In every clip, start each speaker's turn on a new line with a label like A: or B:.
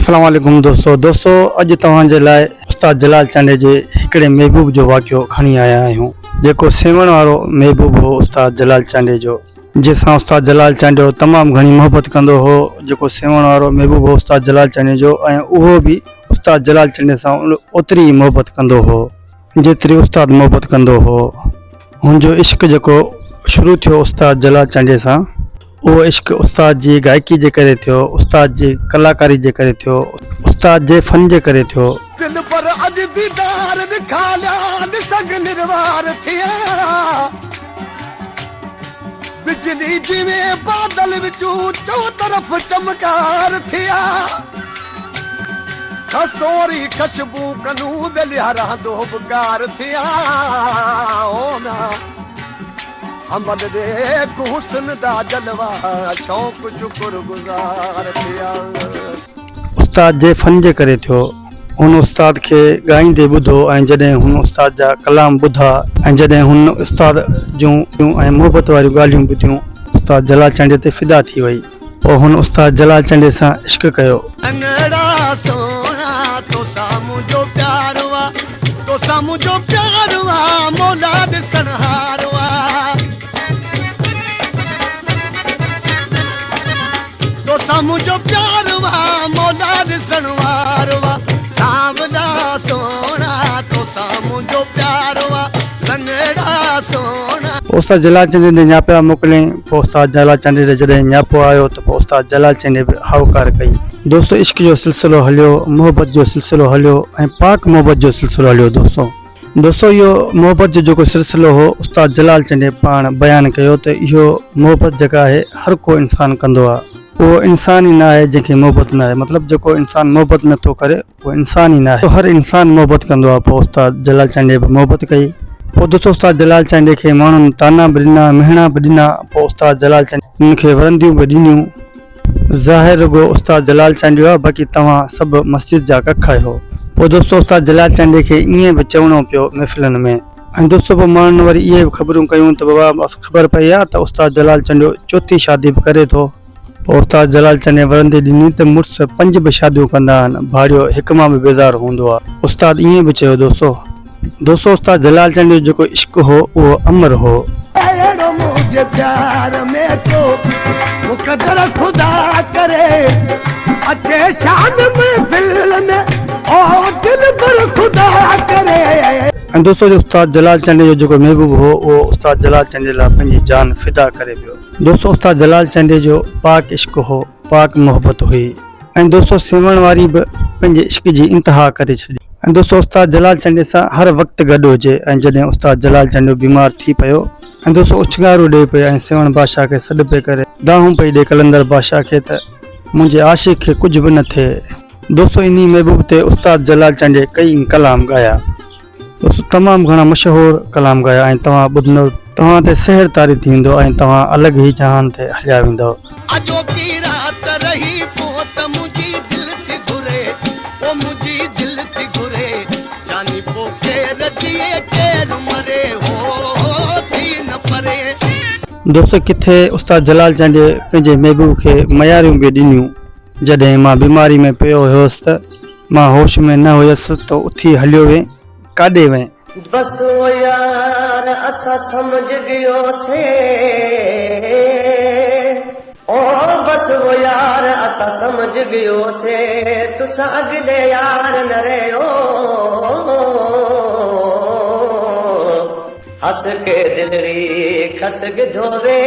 A: السلام عليڪم دوستو دوستو اڄ توهان جي لاء استاد جلال چانڊيي جي هڪڙي محبوب جو واقعو کڻي آيا آهيون جيڪو سيوهڻ وارو محبوب هو استاد جلال چانڊيي جو جنهن سان استاد جلال چانڊيو تمام گهڻي محبت ڪندو هو جيڪو سيوهڻ وارو محبوب هو استاد جلال چانڊيي جو ۽ اهو به استاد جلال چانڊيي سان اوتري ئي محبت ڪندو هو جيتري استاد محبت ڪندو هو. هن جو عشق جيڪو شروع ٿيو استاد جلال چانڊيي سان اهو عشق استاد جي گائڪي جي ڪري ٿيو، استاد جي ڪلاڪاري جي ڪري ٿيو، استاد جي فن جي ڪري ٿيو.
B: دلبر اڄ ديدار ڏکاليا ڏسنگ نروار ٿيا بجلي جيوين بادل وچون چوطرف چمڪار ٿيا. کستوري خشبو ڪنون ٻيليا رهندو به گار ٿيا او ميان حمل ڏيک حسن دا جلوا شوق شڪر گذار ٿيا.
A: استاد جي فن جي ڪري ٿيو. هن استاد کي ڳائيندي ٻڌو ۽ جڏهن هن استاد جا ڪلام ٻڌا ۽ جڏهن هن استاد جون ۽ محبت واريون ڳالهيون ٻڌيون استاد جلال چانڊيي تي فدا ٿي وئي. پوء هن استاد جلال چانڊيي سان عشق ڪيو.
B: انڙا سهڻا توسان منهنجو پيار آ توسان منهنجو پيار آ مولا ڏسڻ هار آ توسان منهنجو پيار آ مولا ڏسڻ وار آ سانولا سهڻا توسان منهنجو پيار آ سنهڙا سهڻا.
A: پوء استاد جلال چانڊيي ڏي نياپا موڪليائين. پوء استاد جلال چانڊيي ڏي جڏهن نياپو آيو ته پوء استاد جلال چانڊيي به هائوڪار ڪئي. دوستو عشق جو سلسلو هليو، محبت جو سلسلو هليو ۽ پاڪ محبت جو سلسلو هليو دوستو. دوستو اهو محبت جو جيڪو سلسلو هو استاد جلال چانڊيي پاڻ بيان ڪيو ته اهو محبت جيڪا آهي هر ڪو انسان ڪندو آهي اهو انسان ئي نه آهي جنهن کي محبت نه آهي مطلب جيڪو انسان محبت نه ٿو ڪري اهو انسان ئي ناهي. هر انسان محبت ڪندو آهي پوء استاد جلال چانڊيي به محبت ڪئي. پوء دوستو استاد جلال چانڊيي کي ماڻهن طعنا به ڏنا مهڻا به ڏنا پوء استاد جلال چانڊيي انهن کي ورنديون به ڏنيون. ظاهر رڳو استاد جلال چانڊيو آهي باقي توهان سڀ مسجد جا ڪک آهيو. پوء دوستو استاد جلال چانڊيي کي ائين به چوڻو پيو محفلن ۾. ۽ دوستو پوء ماڻهن وري اهي به خبرون ڪيون ته بابا خبر پئي آهي ته استاد جلال چانڊيو چوٿين شادي به ڪري ٿو. پوء استاد جلال چنيء ورندي ڏني ته مڙس پنج به شاديون ڪندا آهن، ڀاڙيو هڪ مان به بيزار هوندو آ. استاد ائين به چيو دوستو! دوستو استاد جلال چنيء جو جيڪو عشق هو اهو امر هو.
B: اهڙو منهنجي پيار ۾ ڪو مقدر خدا ڪري اچي شان محفل ۾ او دلبر خدا ڪري.
A: ۽ دوستو جو استاد جلال چنيء جو جيڪو محبوب هو اهو استاد جلال چنيء لاء پنهنجي جان فدا ڪري ويو. دوستو استاد جلال چانڊيي جو پاڪ عشق هو پاڪ محبت هئي ۽ دوستو سيوهڻ واري به پنهنجي عشق جي انتها ڪري ڇڏي ۽ دوستو استاد جلال چانڊيي سان هر وقت گڏ هجي ۽ جڏهن استاد جلال چانڊيو بيمار ٿي پيو ۽ دوستو اڇنگارو ڏئي پئي ۽ سيوهڻ بادشاهه کي سڏ پئي ڪري دانهون پئي ڏي قلندر بادشاهه کي ته منهنجي عاشق کي ڪجهه به نه ٿئي دوستو انهي محبوب تي استاد جلال چانڊيي ڪئي ڪلام ڳايا. دوستو تمام گهڻا مشهور ڪلام ڳايا ۽ توهان ٻڌندو توهان تي سحر طاري ٿي ويندو ۽ توهان الڳ ئي جهان تي هليا ويندؤ.
B: اڄوڪي رات رهي پوء ته منهنجي دل ٿي گهري او منهنجي دل ٿي گهري جاني پوء ڪير جيئي ڪير مري هو ٿي نه پري.
A: دوستو ڪٿي استاد جلال چانڊيي پنهنجي محبوب کي مياريون به ڏنيون جڏهن مان بيماري ۾ پيو هيس ته مان هوش ۾ نه هيس ته اٿي هليو وين، ڪاڏي وين؟
C: بس او يار اسان سمجهه ويوسي او بس او يار اسان سمجهه ويوسي تسان اڳلي يار نه رهيو. هس ڪي دلڙي کس گڌو وي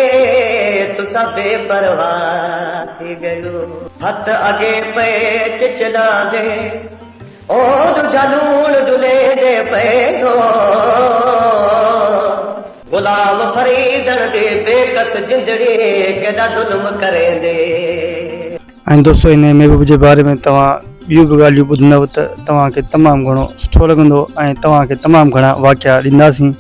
C: تسان بي پرواهه ٿي گيو. هٿ اڳي پئي چچلاندي او ڏجا لوڻ ڏليندي پئي هو. غلام فريدڻ the بي ڪس جندڙي ڪيڏا ظلم ڪريندي.
A: ۽ دوستو انهي محبوب جي باري ۾ توهان ٻيون به ڳالهيون ٻڌندؤ ته توهان کي تمام گهڻو سٺو لڳندو ۽ توهان کي تمام گهڻا واقعا ڏينداسين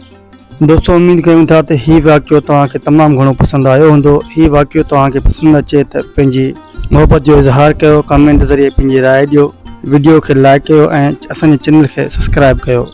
A: دوستو اميد ڪيون ٿا ته هي واقعو توهان کي تمام گهڻو پسند آيو هوندو هي واقعو توهان کي پسند اچي ته پنهنجي محبت جو اظهار ڪيو ڪمينٽ ذريعي پنهنجي راء ڏيو وڊيو کي لائڪ ڪيو ۽ اسان جي چينل کي سبسڪرائب ڪيو.